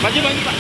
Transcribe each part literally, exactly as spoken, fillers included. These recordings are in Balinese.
Maju, maju, Pak.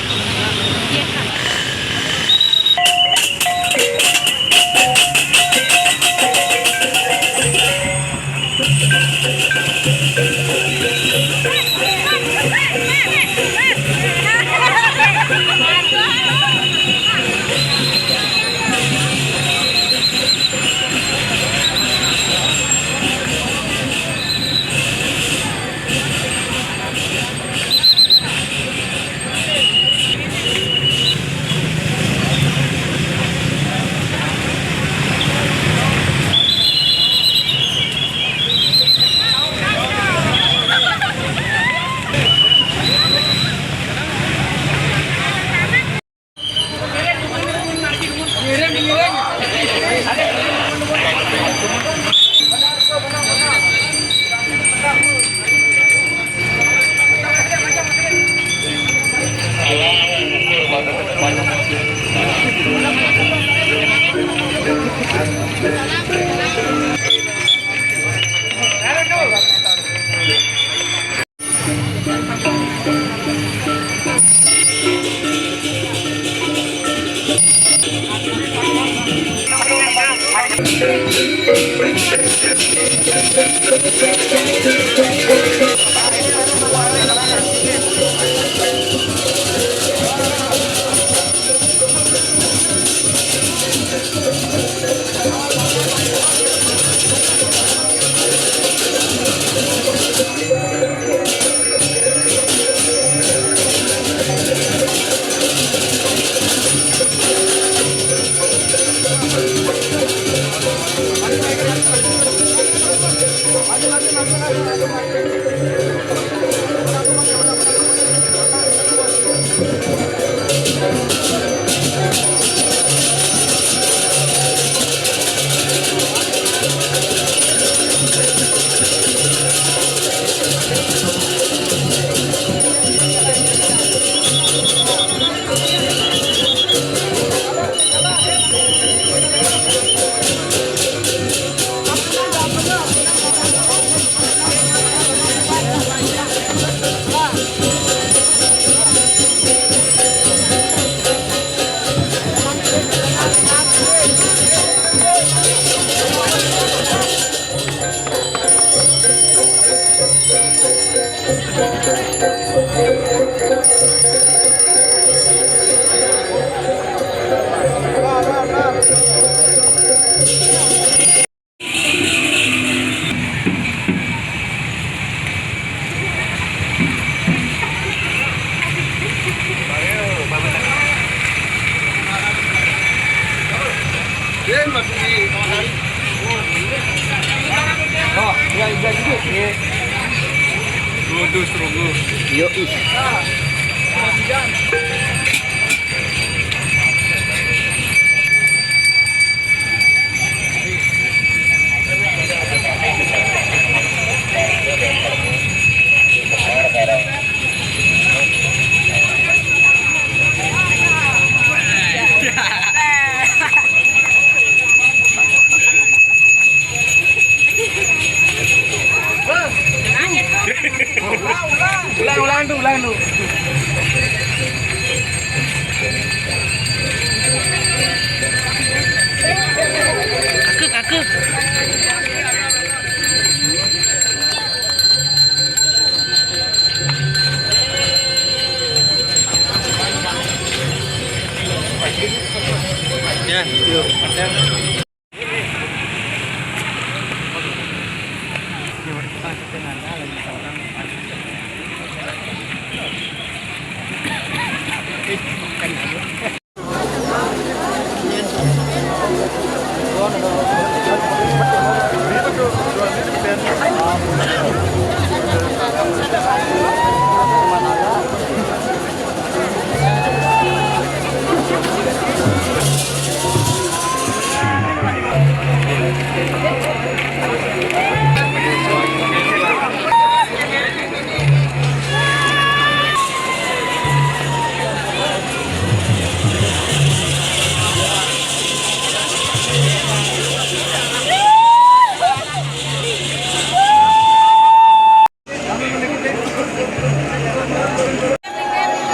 Oh, ya, ya, gitu. Iya. Terus, terus. Yo, ih. Ulang, ulang tuh, ulang tuh. Kakek, kakek. Ya,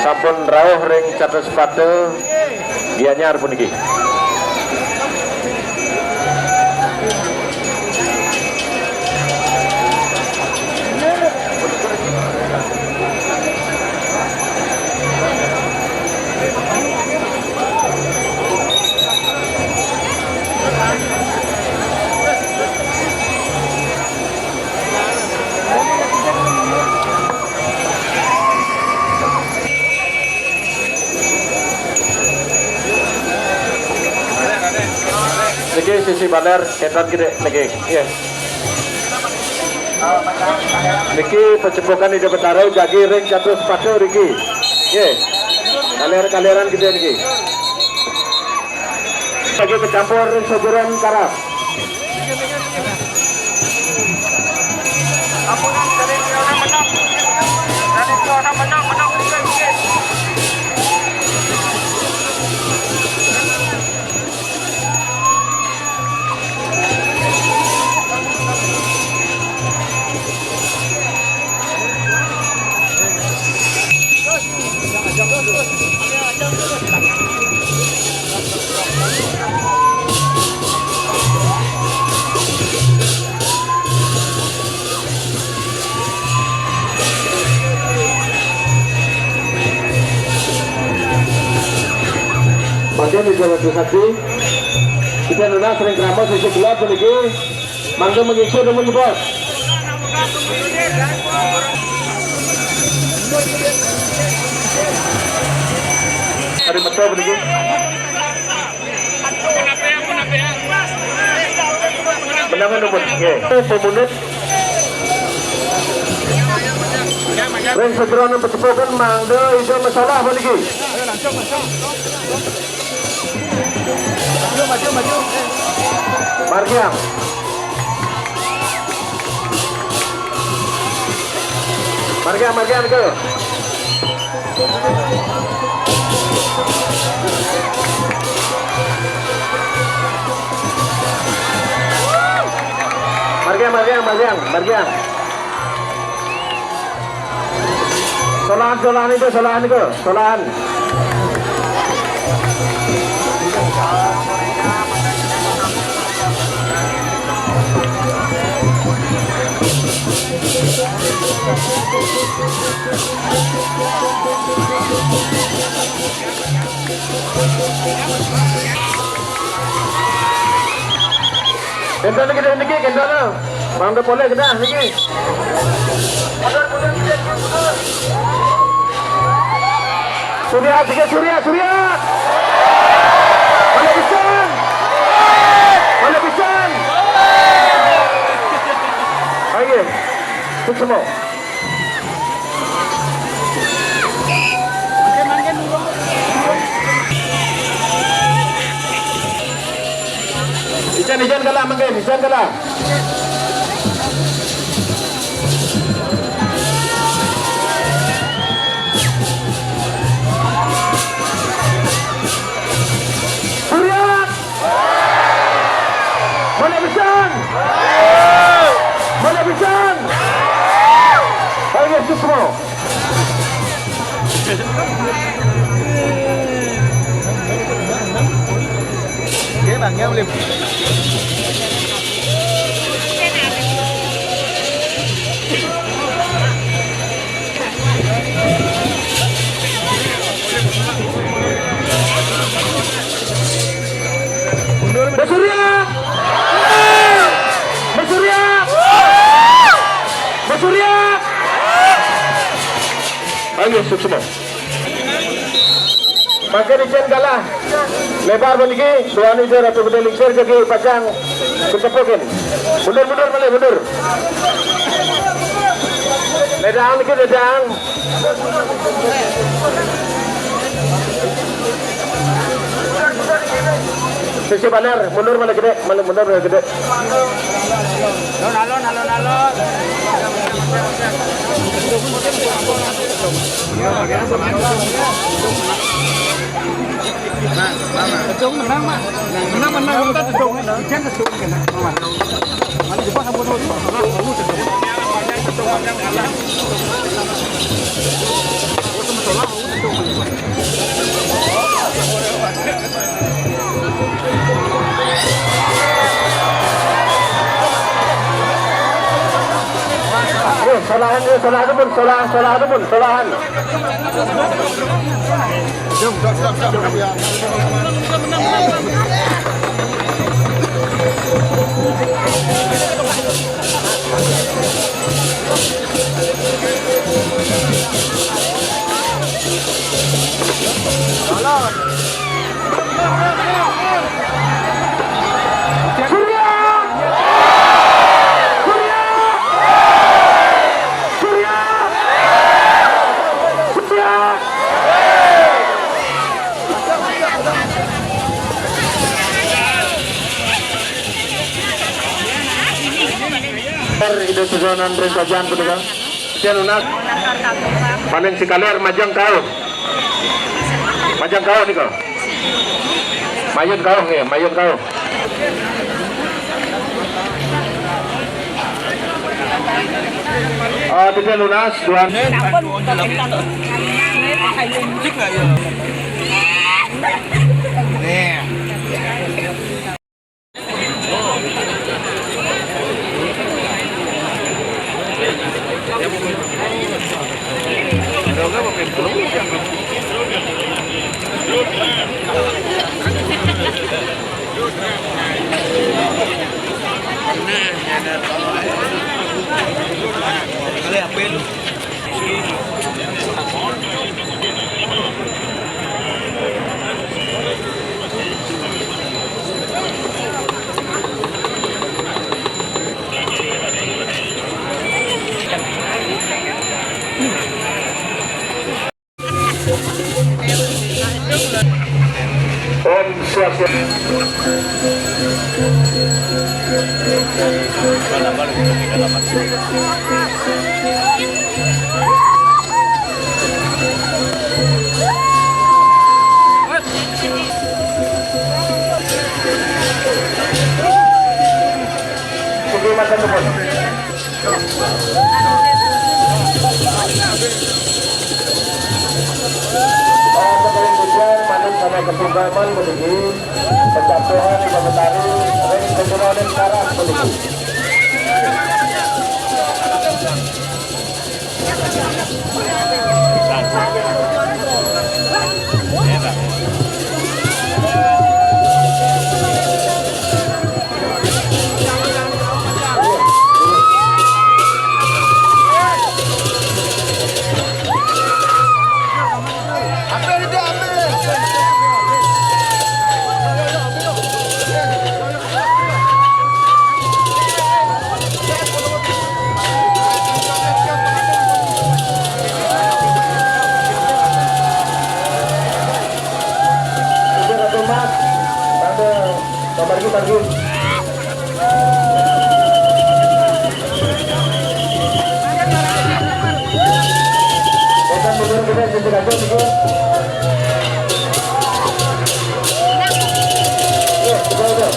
Sampun rauh ring Catur Sepata Gianyar puniki. Niki sisi baler, kénten gedé niki. Nggih. Niki pacepukan Ida Betara jagi ring Catur Sepata niki. Nggih. Kaler-kaleran gedé niki. Lagi kecampur ring sajeroning karab. Mangkin Ida Majelis Sakti, kita nunas ring krama sisip belah puniki. Mangga manggingsut nunas, Bos. Ari metu puniki. Menangan nunas. Nggih. Pamunut. Ring sajeroning pacepukan mangda Ida masalah puniki. Maju, maju, maju. Margiang. Margiang, margiang, ke. Margiang, margiang, margiang, margiang. Solahan, solahan itu, solahan itu, solahan. Kénten niki, niki, kénten. Mangda polih kedah niki. Surya, tiga Surya, Surya. Malih pisan. Malih pisan. Ayo. Suksma. Ijan, ijan kalah mangkin, ijan kalah. Surya! Malih pisan! Malih pisan! Ayo, Suksma. Oke, Bang, ya, boleh. Ayo, sukses. Makin ijen kalah. Lebar maligi, duaning Ratu Gede Lingsir jagi pacang kacepukin. Mundur, mundur, malih, mundur. Ledang dikit, ledang. Sisi banar, mundur malih gedé, malih mundur malih gedé. Alon, alon, alon, alon. Tedung menang, Mak. Menang, menang, kita tedung. Ijen tedung kena. Mana jebak sampun. Eh, solahan, eh, solahan pun, solahan, solahan pun, solahan. Ida susunan ring kajian punika. Titiang nunas. Paling sikaler majeng kauh. Majeng kauh nika. Mayun kauh nggih, mayun kauh. Ah, titiang nunas, duan. Om Swastiastu. Oke, masa depan. Untuk yang hujan, manis sama kesukaman meninggi, percaturan di Betari, ring keturunan karas meninggi. Margi, margi. Datang mundur kita, sisi kaca, sisi. Iya, betul, betul.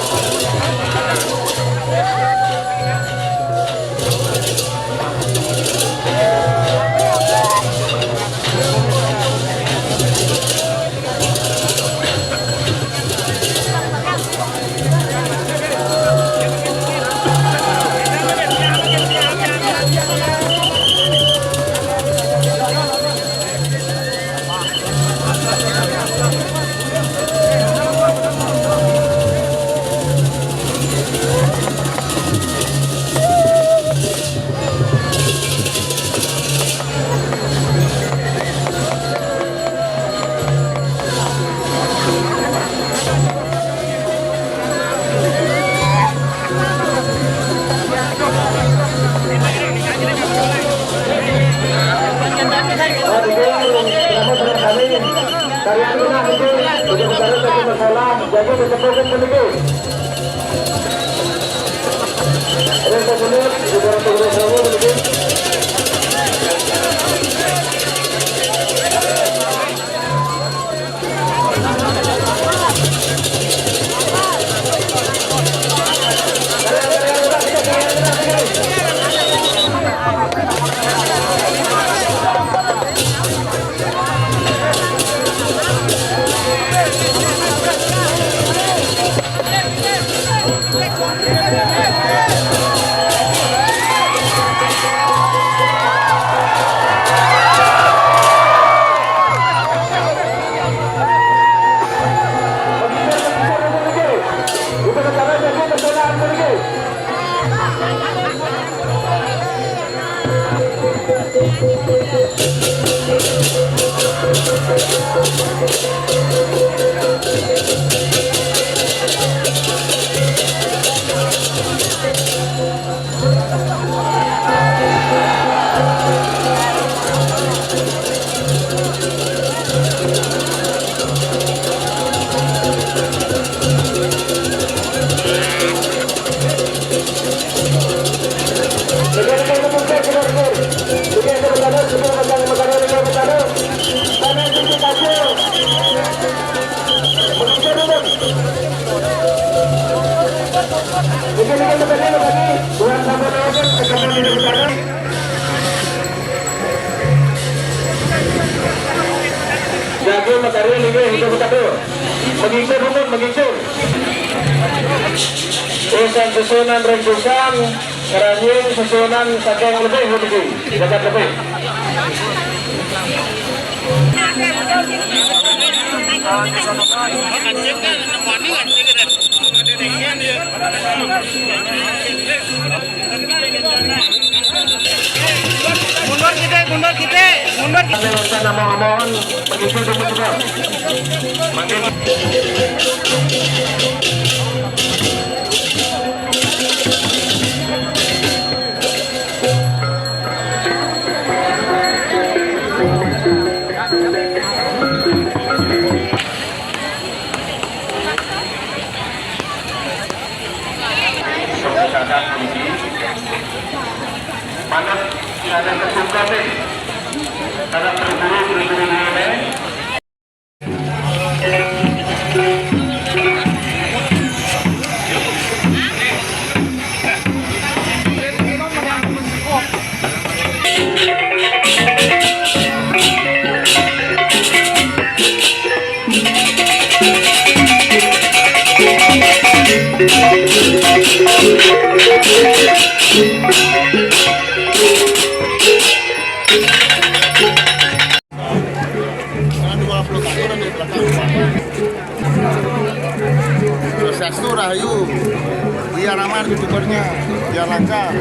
Dari anu nah, niki, udah bersama sama sekolah, jadi ditemukan sedikit. Ada satu menit, udah satu menit, satu menit. Jago materi lagi hidup satu. Mengikut rumput, mengikut. Urusan susunan ring susan, keranjing susunan saking lebih lebih, jagat lebih. Mundur kita, mundur kita, mundur kita. Ada urusan ngomong-ngomong, begitu dulu juga. Makin. Manut ada kesukaan nih. Karena terburu-buru ini. Swastiastu, rahayu. Biar aman youtubernya, biar lancar.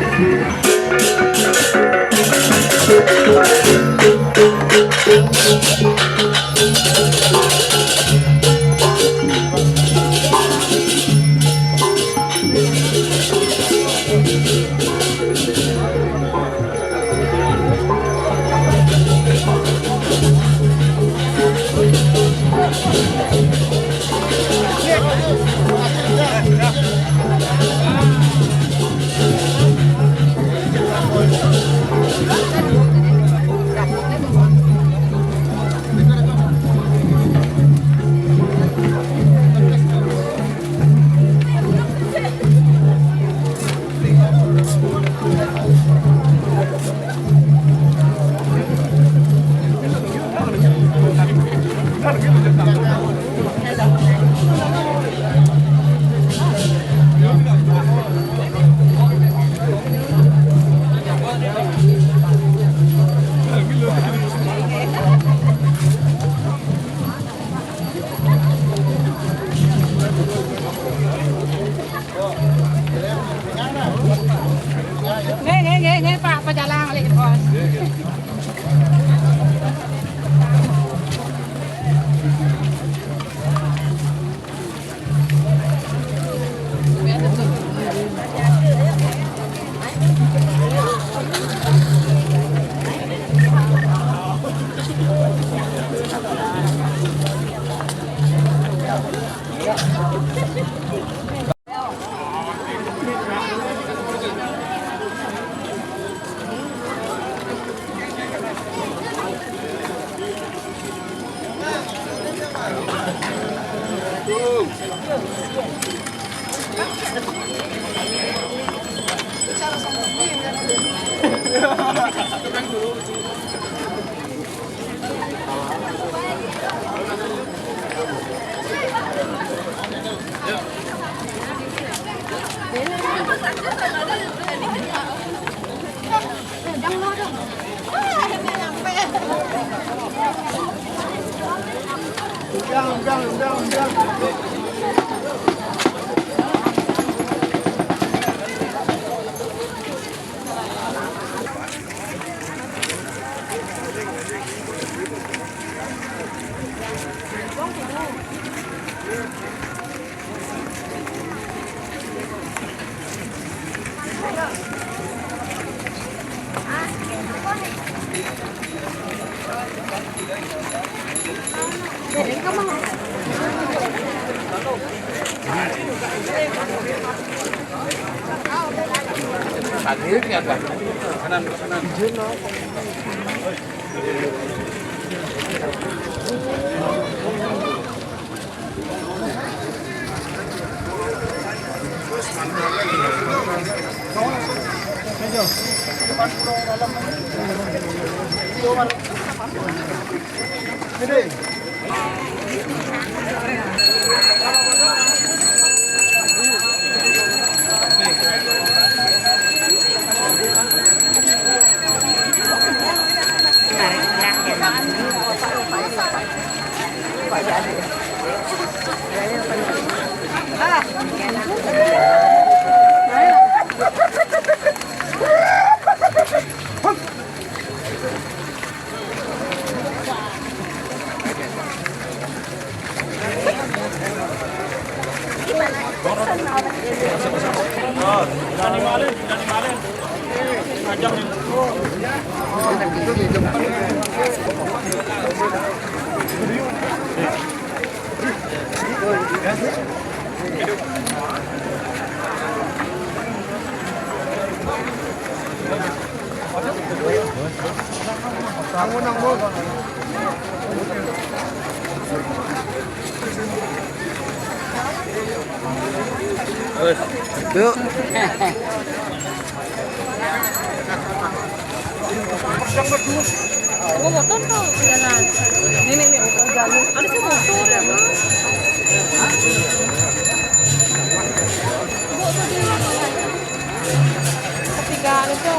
Yuk. Gua mau tonton jalan. Ini, nih, nih, jalan. Ada sih motor ya, Mas. Gua tuh di Ketiga itu.